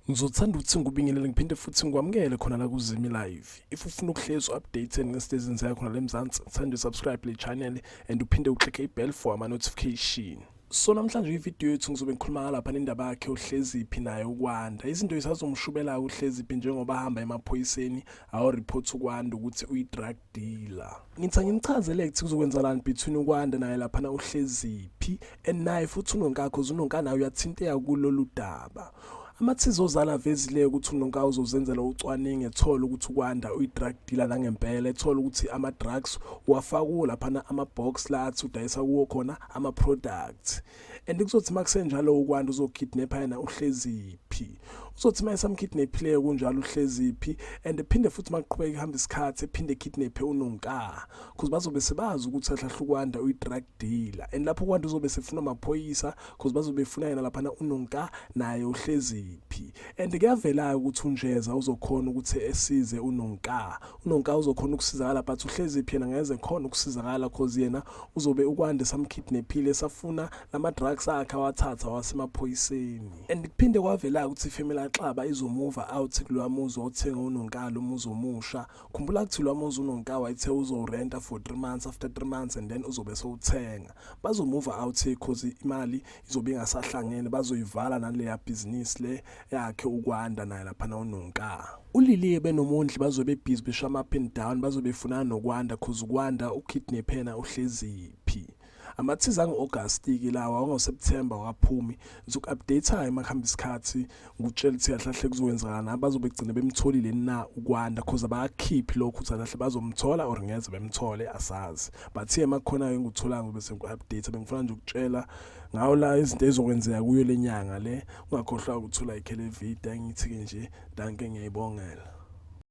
Ngizothanda ukuthi ngikubingelele ngiphinde futhi ngikwamukele khona la kuZimi Live. If ufuna ukuhlezi updated ngezinto ezenzeka khona la eMzansi, thanda usubscribe le channel and uphinde uclicke ibell for ama notification. So namhlanje ivideo yethu ngizobe ngikhuluma ngalapha nendaba yakhe uHleziphi naye uKwanda. Izinto isazomshubela uHleziphi njengoba ahamba emaphoyiseni ayoreport uKwanda ukuthi uyi-drug dealer. Ngithi anginichazele ukuthi kuzokwenzakalani between uKwanda naye laphana uHleziphi and naye futhi uNonka cause uNonka naye uyathinteka kulolu daba. Amathiza ozala avezile ukuthi uNonka uzozenzela ucwaningo ethola ukuthi uKwanda uyi-drug dealer nangempela, ethola ukuthi ama-drugs uwafaka kuwo laphana ama-box la athi udayisa kuwo khona ama-products. And kuzothi uma kusenjalo uKwanda uzokidnapha yena uHleziphi. Uzothi uma esamkidnaphile kunjalo uHleziphi and ephinde futhi uma kuqhubeka kuhamba isikhathi ephinde ekidnaphe uNonka cause bazobe sebazi ukuthi kahle kahle uKwanda uyi-drug dealer and lapho uKwanda uzobe sefuna amaphoyisa cause bazobe befuna yena laphana uNonka naye uHleziphi. And kuyavela-ke ukuthi uNjeza uzokhona ukuthi esize uNonka. UNonka uzokhona ukusizakala but uHleziphi yena ngeze khona ukusizakala cause yena uzobe uKwanda esamkidnaphile esafuna lama drugs akhe awathatha wasemaphoyiseni. And kuphinde kwavela ukuthi ifamily kaXaba izomuva out kulowa muzi owawuthenga uNonkala umuzi omusha. Khumbula ukuthi lowa muzi uNonka wayethe uzowurenta for 3 months, after 3 months and then uzobe sewuthenga. Bazomuva out cause imali izobe ingasahlangene, bazoyivala naleya bhizinisi le yakhe uKwanda naye laphana uNonka. ULilie benoMondli bazobe bebhizi beshama up and down, bazobe befunana noKwanda cause uKwanda ukidnaphe yena uHleziphi. Amathiza angu-August-ke lawa, ango-September awakaphumi. Ngizoku-update-ke uma kuhamba isikhathi ngikutshele ukuthi kahle kahle kuzokwenzakala na, bazobe begcine bemtholile na uKwanda cause abakakhiphi lokho ukuthi kahle kahle bazomthola or ngeze bemthole asazi. But-ke uma kukhona-ke engikutholayo ngizobe sengiku-update. Bengifuna nje ukutshela ngawo la izinto ezizokwenzeka kuyo le nyanga le. Ungakhohlwa ukuthi ulayikhe le video, angithi-ke nje dankie ngiyayibongela.